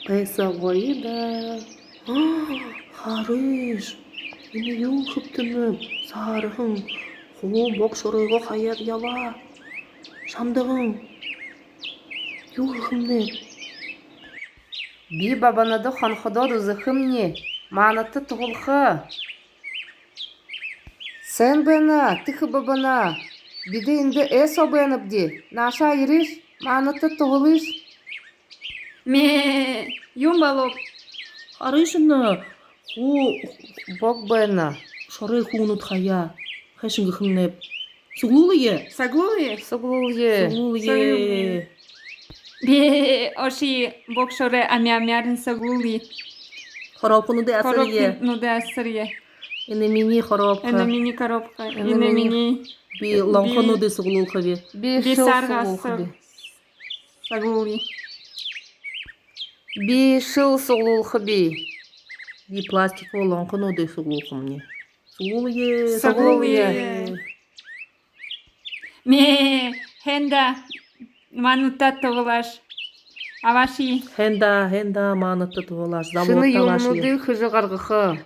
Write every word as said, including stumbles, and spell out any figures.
Байса гоё даа. Харыш, энэ юун хэбтэнэб? Саарһан хуу бог шоройгоо хаяад ябаа. Шамдаган, юу хэхэмнэб? Би бабанада хонходоод үзэхэмни, маанадта туһалха. Сайн байна, тэхэ бабана. Бидэ эндэ һайн байнабди. Наашаа ерыш, маанадта туһалыш. Мээ, юун болооб? Харыш, энэ хуу бог байна. Шорой хүнүүд хаяа. Хайшан гэхэмнэб? Суглуулая? Суглуулая. Суглуулая. Суглуулая. Би ошоё, бог шорой амяа-амяарынь суглуулая. Коробкануудые асарая. Коробкануудые асарая. Энэ минии коробка. Энэ минии коробка. Энэ минии. Би лонхонуудые суглуулхаб. Би шэл суглуулхаб. Суглуулая. Би шэл суглуулхаб. Би пластиковый лонхонуудые суглуулхамни. Суглуулая. Суглуулая. Мээ, һайн даа, маанадта туһалааш. Абаашая. Һайн даа, һайн даа, маанадта туһалааш. Шэнэ юумэнүүдые хэжэ гаргаха.